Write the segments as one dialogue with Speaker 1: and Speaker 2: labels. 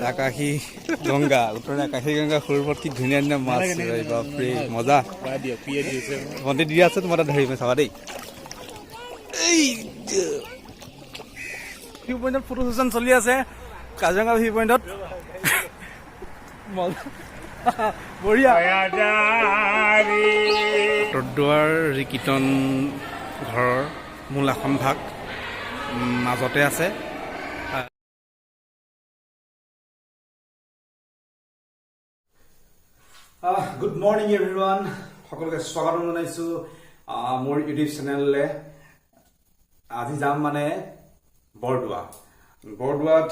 Speaker 1: আকাশী গংগা, উত্তৰে আকাশী গংগা। সৰুপৰত কি ধুনীয়া ধুনীয়া মাছ, বাপৰে, মজা। ভণ্টি দি আছে, তোমাৰ তাত ধৰিম, চাবা দেই। এই ভিউ পইণ্টত ফটো ছেশ্যন চলি আছে, কাজিৰঙা ভিউ পইণ্টত। মজা, বঢ়িয়া। বটদ্ৰৱাৰ যি কীৰ্তন ঘৰৰ মূল আসন ভাগ মাজতে আছে। গুড মৰ্ণিং এভৰিৱান, সকলোকে স্বাগতম জনাইছোঁ মোৰ ইউটিউব চেনেললৈ। আজি যাম মানে বৰদোৱা। বৰদোৱাত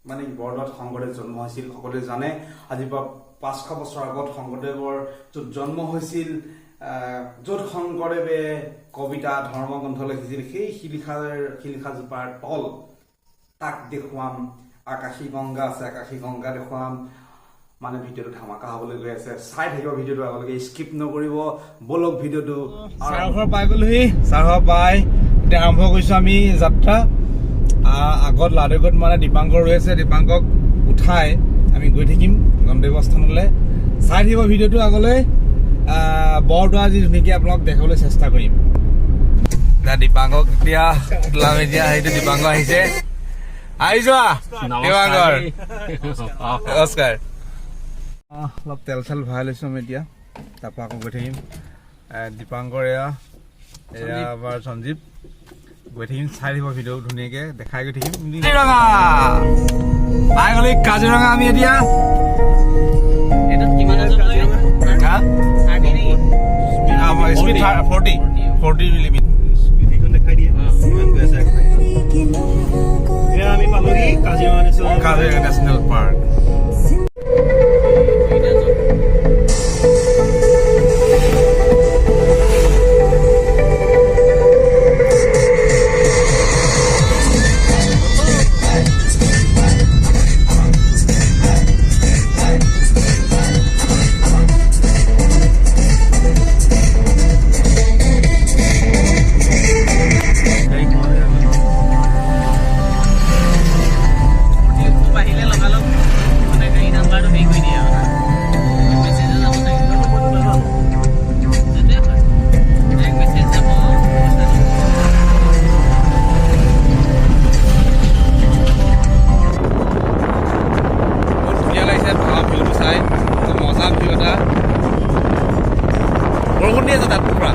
Speaker 1: মানে কি, বৰদোৱাত শংকৰদেৱ জন্ম হৈছিল, সকলোৱে জানে। আজিৰ পৰা 500 বছৰ আগত শংকৰদেৱৰ য'ত জন্ম হৈছিল, য'ত শংকৰদেৱে কবিতা, ধৰ্মগ্ৰন্থ লিখিছিল, সেই শিলিখাজোপাৰ তল তাক দেখুৱাম। আকাশী গংগা আছে, আকাশী গংগা দেখুৱাম। মানে ভিডিঅ'টো ধামাকা হ'বলৈ গৈ আছে, চাই থাকিব ভিডিঅ'টো আগলৈকে, স্কিপ নকৰিব। ব'লক, ভিডিঅ'টো। চাৰঘৰ পাই গ'লোহি। চাৰঘৰ পাই এতিয়া আৰম্ভ কৰিছোঁ আমি যাত্ৰা। আগত লাডুগত মানে দীপাংকৰ ৰৈ আছে, দীপাংকক উঠাই আমি গৈ থাকিম গন্তব্যস্থানলৈ। চাই থাকিব ভিডিঅ'টো আগলৈ। বৰদোৱা আজি ধুনীয়াকৈ আপোনালোক দেখাবলৈ চেষ্টা কৰিম। এতিয়া দীপাংকক এতিয়া তোলাম। এতিয়া সেইটো দীপাংকৰ আহিছে। আহি যোৱা দীপাংকৰ, নমস্কাৰ। অলপ তেল চেল ভৰাই লৈছোঁ আমি এতিয়া, তাৰপৰা আকৌ গৈ থাকিম। দীপাংকৰ, এয়া আমাৰ সঞ্জীৱ। গৈ থাকিম, চাই থাকিব ভিডিঅ', ধুনীয়াকে দেখাই গৈ থাকিম। কাজিৰঙা পাই গ'লি, কাজিৰঙা আমি এতিয়া।
Speaker 2: এইটোত কিমান ওজন লাগে?
Speaker 1: হা?
Speaker 2: 30 নেকি?
Speaker 1: Speed 40, 40 limit.
Speaker 3: সেইখন দেখাই দিয়ে কিমান গৈ আছে। এতিয়া আমি পালোহি Kaziranga national.
Speaker 1: Kaziranga national park.
Speaker 2: দুইটা জন। খুব আহিলে লগালগ মানে গাড়ী নাম্বাৰটো হেৰি কৰি দিয়ে আৰু মেছেজে যাব চাগে। সেইটোৱে হয়, ডাইৰেক্ট মেছেজ যাব পইচাটো।
Speaker 1: বহুত ধুনীয়া লাগিছে ভাল ভিউটো চাই, একদম মজা ভিউ এটা। বৰষুণ দি আছে তাত পুৰা।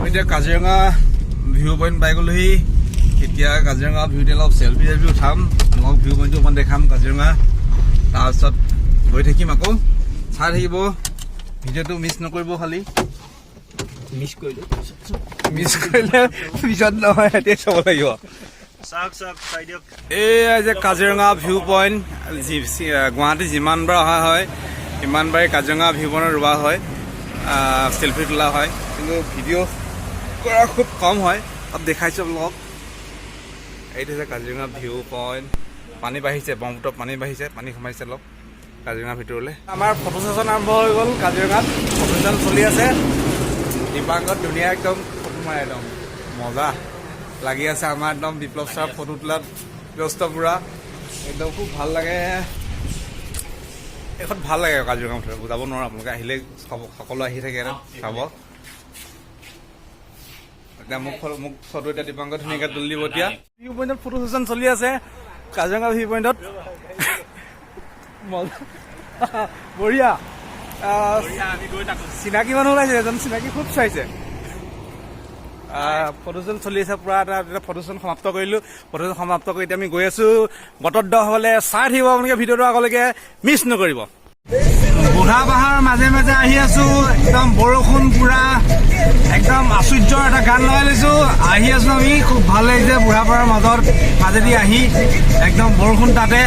Speaker 1: এতিয়া কাজিৰঙা ভিউ পইণ্ট পাই গ'লোহি। এতিয়া কাজিৰঙা ভিউতে অলপ চেলফি চেলফি উঠাম, অলপ ভিউ পইণ্টটো অকণমান দেখাম কাজিৰঙা। তাৰপিছত গৈ থাকিম আকৌ। চাই থাকিব ভিডিঅ'টো, মিছ নকৰিব খালি।
Speaker 2: মিছ কৰিলোঁ।
Speaker 1: মিছ কৰিলে পিছত নহয়, এতিয়া চাব লাগিব।
Speaker 3: চাওক চাওক, চাই দিয়ক।
Speaker 1: এইয়া যে কাজিৰঙা ভিউ পইণ্ট। গুৱাহাটী যিমানবাৰ অহা হয়, সিমানবাৰেই কাজিৰঙা ভিউ পইণ্টত ৰোৱা হয়, চেলফি তোলা হয়, কিন্তু ভিডিঅ' কৰা খুব কম হয়। অলপ দেখাইছোঁ আপোনালোকক। এইটো হৈছে কাজিৰঙা ভিউ পইণ্ট। পানী বাঢ়িছে, ব্ৰহ্মপুত্ৰত পানী বাঢ়িছে, পানী সোমাইছে অলপ কাজিৰঙা ভিতৰলৈ। আমাৰ ফটো ছেশ্যন আৰম্ভ হৈ গ'ল। কাজিৰঙাত ফটো ছেশ্যন চলি আছে। দীপাংকত ধুনীয়া একদম ফটো মাৰে, একদম মজা লাগি আছে। আমাৰ একদম বিপ্লৱ ছাৰ ফটো তোলাত ব্যস্ত পুৰা একদম। খুব ভাল লাগে এখন, ভাল লাগে কাজিৰঙা মুঠতে, বুজাব নোৱাৰোঁ। আপোনালোকে আহিলে চাব, সকলো আহি থাকে ইয়াত চাব। এতিয়া মোক ফটো এতিয়া দীপাংক ধুনীয়াকৈ তুলি দিব। এতিয়া ভিউ পইণ্টত ফটো ছেশ্যন চলি আছে, কাজিৰঙা ভিউ পইণ্টত। মজা, বঢ়িয়া। চিনাকি মানুহ ওলাইছে এজন, চিনাকি খুব চাইছে। ফটো শ্বুট চলি আছে পুৰা এটা। ফটো শ্বুট সমাপ্ত কৰিলোঁ। ফটো শ্বুট সমাপ্ত কৰি এতিয়া আমি গৈ আছো বটদ্ৰৱা হ'লে। চাই থাকিব আপোনালোকে ভিডিঅ'টো আগলৈকে, মিছ নকৰিব। বুঢ়া পাহাৰৰ মাজে মাজে আহি আছো, একদম বৰষুণ পুৰা, একদম আশ্চৰ্যৰ এটা গান লগাই লৈছো, আহি আছো আমি। খুব ভাল লাগিছে বুঢ়া পাহাৰৰ মাজেদি আহি, একদম বৰষুণ তাতে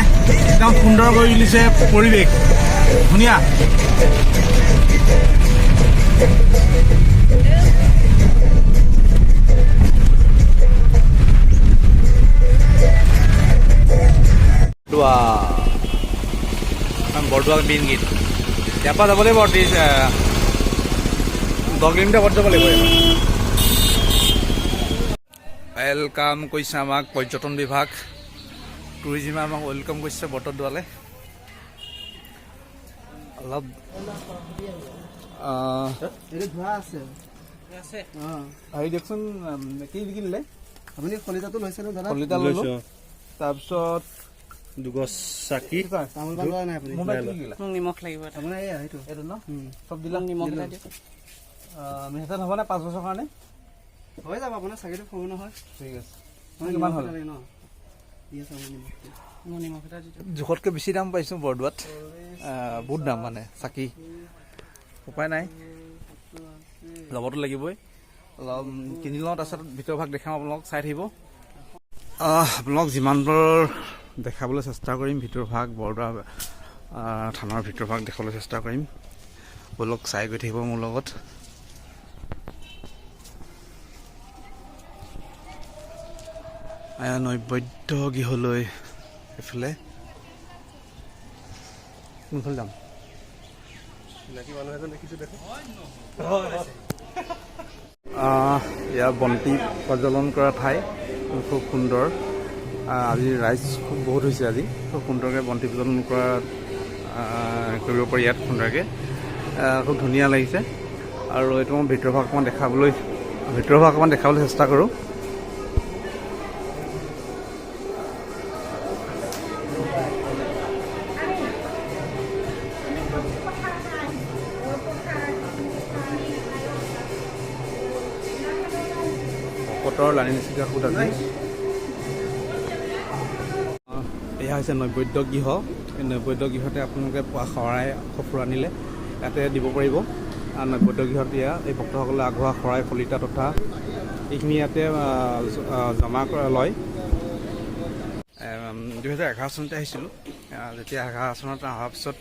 Speaker 1: একদম সুন্দৰ কৰি তুলিছে পৰিৱেশ, ধুনীয়া। Bordowa, Bordowa main gate. ইয়াৰ পৰা যাব লাগিব 10 কিলোমিটাৰ পথ যাব লাগিব। Welcome কৰিছে আমাক পৰ্যটন বিভাগ। টুৰিজিমে আমাক welcome কৰিছে বটদ্ৰৱালৈ। অলপ
Speaker 3: এইটো ধোৱা আছে।
Speaker 2: আছে।
Speaker 3: অঁ।
Speaker 1: হেৰি দিয়কচোন, কি কি দিলে?
Speaker 3: আপুনি শলিতাটো লৈছে ন দাদা?
Speaker 1: শলিতা ল'লো, তাৰপিছত
Speaker 3: দুগছ চাকি। তামোল পাণ লোৱা নাই আপুনি?
Speaker 1: মোৰ কি দিলা?
Speaker 2: মোক নিমখ লাগিব এটা।
Speaker 3: আপোনাৰ এইয়া সেইটো।
Speaker 1: এইটো ন চব দিলা?
Speaker 2: মোক নিমখ এটা দিয়ক।
Speaker 1: মিঠাতেল হ'বনে 5 বছৰৰ কাৰণে?
Speaker 3: হৈ যাব, আপোনাৰ চাকিটো সৰু নহয়।
Speaker 1: ঠিক আছে।
Speaker 3: আপোনাৰ
Speaker 1: কিমান
Speaker 3: নিমখ
Speaker 1: হ'ল?
Speaker 3: এটা লাগে ন? দি আছোঁ আপোনাৰ নিমখটো।
Speaker 2: মোক নিমখ এটা দি দিয়ক।
Speaker 1: জোখতকৈ বেছি দাম পাইছোঁ বৰদোৱাত। বহুত দাম মানে চাকি। উপায় নাই, ল'বতো লাগিবই। অলপ কিনি লওঁ, তাৰপিছত ভিতৰৰ ভাগ দেখাম আপোনালোকক, চাই থাকিব। আপোনালোকক যিমান পাৰোঁ দেখাবলৈ চেষ্টা কৰিম। ভিতৰৰ ভাগ, বৰদোৱা থানৰ ভিতৰৰ ভাগ দেখাবলৈ চেষ্টা কৰিম। ব'লক, চাই গৈ থাকিব মোৰ লগত। এয়া নৈবদ্য গৃহলৈ এইফালে কোনফালে যাম?
Speaker 3: চিনাকি মানুহ এজন দেখিছোঁ দেখোন।
Speaker 1: ইয়াৰ বন্তি প্ৰজ্বলন কৰা ঠাই খুব সুন্দৰ। আজি ৰাইজ খুব বহুত হৈছে। আজি খুব সুন্দৰকৈ বন্তি প্ৰজ্বলন কৰিব পাৰি ইয়াত সুন্দৰকৈ। খুব ধুনীয়া লাগিছে। আৰু এইটো মই ভিতৰৰ ভাগ অকণমান দেখাবলৈ চেষ্টা কৰোঁ। ভকতৰ লানি নিচিগা সোঁত আজি। এয়া হৈছে নৈবদ্য গৃহ। এই নৈবদ্য গৃহতে আপোনালোকে পোৱা শৰাই সঁফুৰা আনিলে ইয়াতে দিব পাৰিব। আৰু নৈবদ্য গৃহত এয়া এই ভক্তসকলে আগবঢ়োৱা শৰাই, শলিতা তথা এইখিনি ইয়াতে জমা কৰা লয়। 2011 চনতে আহিছিলোঁ। যেতিয়া 11 চনত অহাৰ পিছত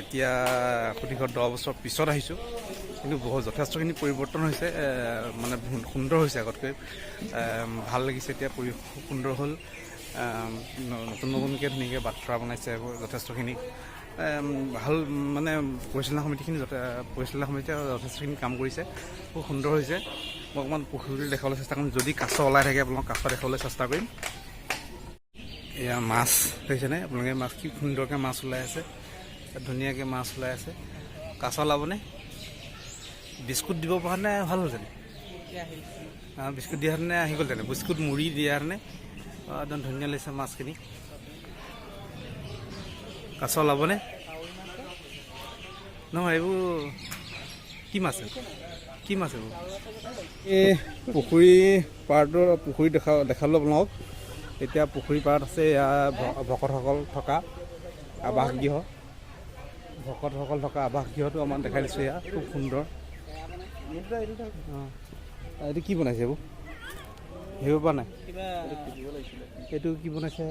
Speaker 1: এতিয়া সুদীৰ্ঘ 10 বছৰ পিছত আহিছোঁ, কিন্তু বহুত যথেষ্টখিনি পৰিৱৰ্তন হৈছে। মানে সুন্দৰ হৈছে আগতকৈ। ভাল লাগিছে এতিয়া। পৰিৱেশ খুব সুন্দৰ হ'ল। নতুন নতুনকৈ ধুনীয়াকৈ বাটচৰা বনাইছে যথেষ্টখিনি। ভাল মানে পৰিচালনা সমিতিয়ে যথেষ্টখিনি কাম কৰিছে। খুব সুন্দৰ হৈছে। মই অকণমান পুখুৰীটো দেখাবলৈ চেষ্টা কৰিম। যদি কাছ ওলাই থাকে, আপোনালোকক কাছ দেখাবলৈ চেষ্টা কৰিম। এয়া মাছ দেখিছেনে আপোনালোকে? মাছ, কি সুন্দৰকৈ মাছ ওলাই আছে। ইয়াত ধুনীয়াকৈ মাছ ওলাই আছে। কাছ ওলাবনে? বিস্কুট দিব পৰা নে ভাল হ'লহেঁতেন। বিস্কুট দিয়াহেঁতেনে আহি গ'লহেঁতেনে। বিস্কুট, মুড়ি দিয়াহেঁতেনে একদম ধুনীয়া লাগিছে মাছখিনি। কাছ ওলাবনে? নহয়, এইবোৰ কি মাছ? কি মাছ এইবোৰ? এই পুখুৰী পাৰটোৰ পুখুৰী দেখালোঁ আপোনালোকক। এতিয়া পুখুৰী পাৰত আছে এয়া ভকতসকল থকা আৱাসগৃহ। ভকতসকল থকা আৱাসগৃহটো আমাক দেখাই দিছোঁ। এয়া খুব সুন্দৰ। অঁ, এইটো কি বনাইছে? এইবোৰ ধৰিব পৰা নাই।
Speaker 2: কিবা।
Speaker 1: এইটো কি বনাইছে?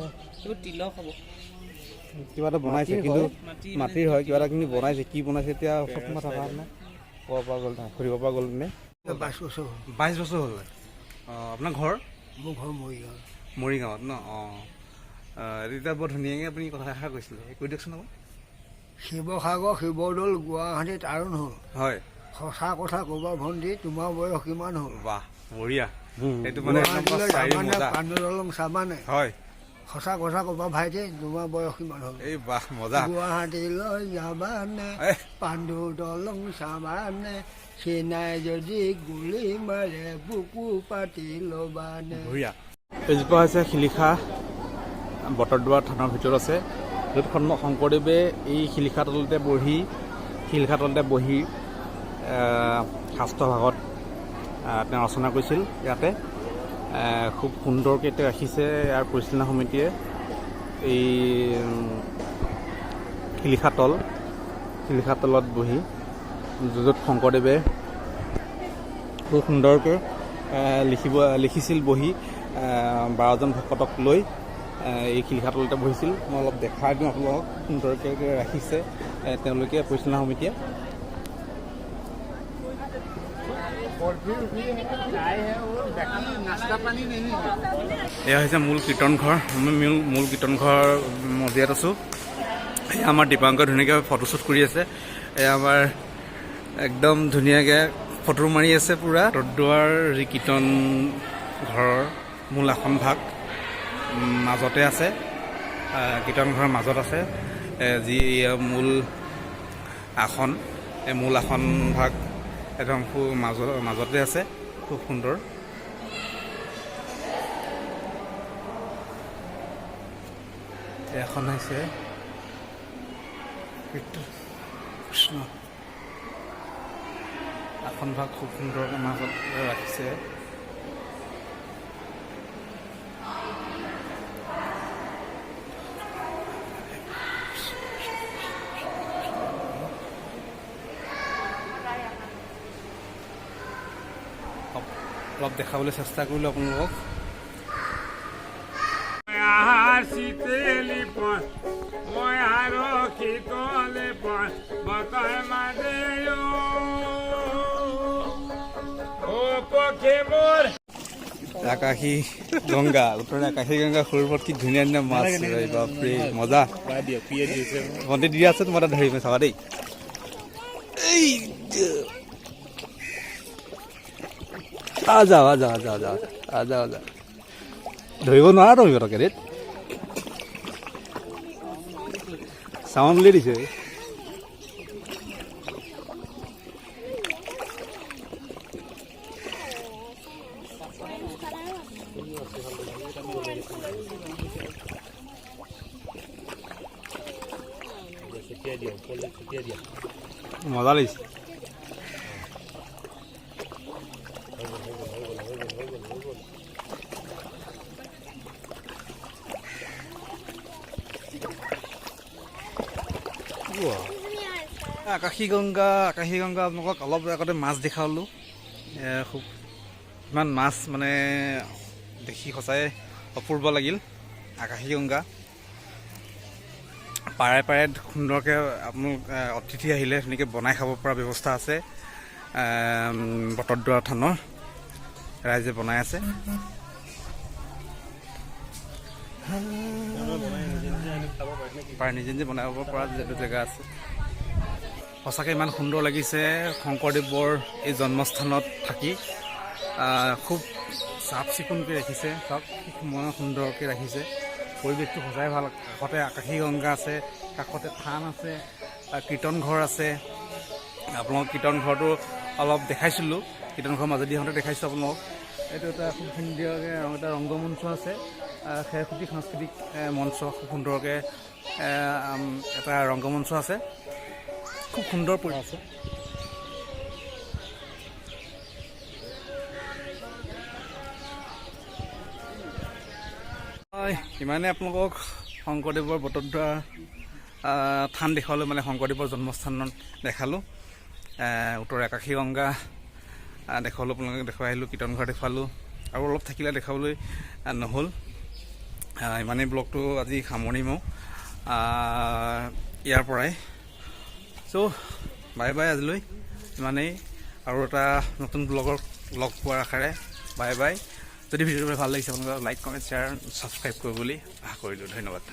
Speaker 2: এইবোৰ তিলক হ'ব।
Speaker 1: কিবা এটা বনাইছে কিন্তু।
Speaker 2: মাটি।
Speaker 1: মাটিৰ হয় কিবা এটা, কিন্তু বনাইছে, কি বনাইছে এতিয়া চব থকা নাই। ক'ব পৰা গ'ল নাই, সুধিব পৰা গ'ল নে?
Speaker 4: 22 বছৰ হ'ল।
Speaker 1: 22 বছৰ হ'ল। অঁ, আপোনাৰ ঘৰ?
Speaker 4: মোৰ ঘৰ মৰিগাঁও।
Speaker 1: মৰিগাঁৱত ন? অঁ, তেতিয়া বৰ ধুনীয়াকৈ আপুনি কথা এষাৰ কৈছিলে, কৈ দিয়কচোন আকৌ।
Speaker 4: শিৱসাগৰ শিৱদৌল, গুৱাহাটীত আৰণ হ'ল। সঁচা কথা ক'বা ভণ্টি, তোমাৰ বয়স কিমান হ'ল?
Speaker 1: বাহ, বঢ়িয়া। এইটো মানে একদম
Speaker 4: গুৱাহাটীলৈ
Speaker 1: চাৰি
Speaker 4: যাবানে?
Speaker 1: মজা।
Speaker 4: পাণ্ডু দলং চাবানে?
Speaker 1: হয়।
Speaker 4: সঁচা কথা ক'বা ভাইটি, তোমাৰ বয়স কিমান হ'ল?
Speaker 1: এই বাহ, মজা।
Speaker 4: গুৱাহাটীলৈ যাবানে? পাণ্ডু দলং চাবানে? সেনাই যদি গুলি মাৰে, বুকু পাতি ল'বানে?
Speaker 1: বঢ়িয়া। এইজোপা হৈছে শিলিখা। বটদ্ৰৱা থানৰ ভিতৰত আছে, য'ত শংকৰদেৱে এই শিলিখা তলতে বহি শাস্ত্ৰ ভাগত তেওঁ ৰচনা কৰিছিল ইয়াতে। খুব সুন্দৰকৈ এতিয়া ৰাখিছে ইয়াৰ পৰিচালনা সমিতিয়ে। এই শিলিখা তলত বহি য'ত শংকৰদেৱে খুব সুন্দৰকৈ লিখিছিল বহি, 12জন ভকতক লৈ এই শিলিখা তলতে বহিছিল। মই অলপ দেখাই দিওঁ আপোনালোকক। সুন্দৰকৈ ৰাখিছে তেওঁলোকে, পৰিচালনা সমিতিয়ে। এয়া হৈছে মূল কীৰ্তন ঘৰ। আমি মূল কীৰ্তন ঘৰ মজিয়াত আছোঁ। এয়া আমাৰ দীপাংকৰ, ধুনীয়াকৈ ফটোশ্বুট কৰি আছে। এয়া আমাৰ একদম ধুনীয়াকৈ ফটো মাৰি আছে পূৰা। বটদ্ৰৱাৰ যি কীৰ্তন ঘৰৰ মূল আসন ভাগ মাজতে আছে। কীৰ্তন ঘৰৰ মাজত আছে যি মূল আসন, এই মূল আসন ভাগ একদম খুব মাজতে আছে, খুব সুন্দৰ। এখন হৈছে কৃষ্ণ আসন ভাগ খুব সুন্দৰকৈ মাজত ৰাখিছে। অলপ দেখাবলৈ চেষ্টা কৰিলোঁ আপোনালোকক। আকাশী গংগা, উত্তৰে আকাশী গংগা সৰুপৰত কি ধুনীয়া ধুনীয়া মাছ, বাপৰে মজা। ভণ্টি দি আছে, তোমাৰ তাত ধৰিম চাবা দেই। আ যাও আ যাও আ যাও যাও আ যাও যাও, ধৰিব নোৱাৰা তুমি পটককে দেই, চাউণ্ড উলিয়াই দিছে। মজা লাগিছে। আকাশী গংগা, আকাশী গংগা আপোনালোকক অলপ আগতে মাছ দেখালোঁ। খুব ইমান মাছ মানে দেখি সঁচাই অপূৰ্ব লাগিল। আকাশী গংগা পাৰে পাৰে সুন্দৰকৈ আপোনালোক অতিথি আহিলে ধুনীয়াকৈ বনাই খাব পৰা ব্যৱস্থা আছে। বটদ্ৰৱা থানৰ ৰাইজে বনাই আছে। পাৰে নিজে নিজে বনাব পৰা যিটো জেগা আছে। সঁচাকৈ ইমান সুন্দৰ লাগিছে শংকৰদেৱৰ এই জন্মস্থানত থাকি। খুব চাফ চিকুণকৈ ৰাখিছে, চাওক কি সুন্দৰকৈ ৰাখিছে পৰিৱেশটো, সঁচাই ভাল। কাষতে আকাশী গংগা আছে, কাষতে থান আছে, কীৰ্তন ঘৰ আছে। আপোনালোক কীৰ্তন ঘৰটো অলপ দেখাইছিলোঁ, কীৰ্তন ঘৰৰ মাজেদি আহোঁতে দেখাইছোঁ আপোনালোকক। এইটো এটা খুব সুন্দৰকৈ এটা ৰংগমঞ্চ আছে, খেৰসূতী সাংস্কৃতিক মঞ্চ, খুব সুন্দৰকৈ এটা ৰংগমঞ্চ আছে, খুব সুন্দৰ পৰি আছে। হয়, ইমানে আপোনালোকক শংকৰদেৱৰ বটদ্ৰৱা থান দেখুৱালোঁ, মানে শংকৰদেৱৰ জন্মস্থানত দেখালোঁ, উত্তৰ আকাশী গংগা দেখুৱালোঁ, আপোনালোকক দেখুৱাই আহিলোঁ, কীৰ্তন ঘৰ দেখুৱালোঁ, আৰু অলপ থাকিলে দেখাবলৈ নহ'ল। ইমানেই ব্লগটো আজি সামৰণি মাৰোঁ ইয়াৰ পৰাই। চ' বাই বাই, আজিলৈ ইমানেই, আৰু এটা নতুন ব্লগৰ লগ পোৱাৰ আশাৰে বাই বাই। যদি ভিডিঅ'টো ভাল লাগিছে আপোনালোকে লাইক, কমেণ্ট, শ্বেয়াৰ, ছাবস্ক্ৰাইব কৰিব বুলি আশা কৰিলোঁ। ধন্যবাদ।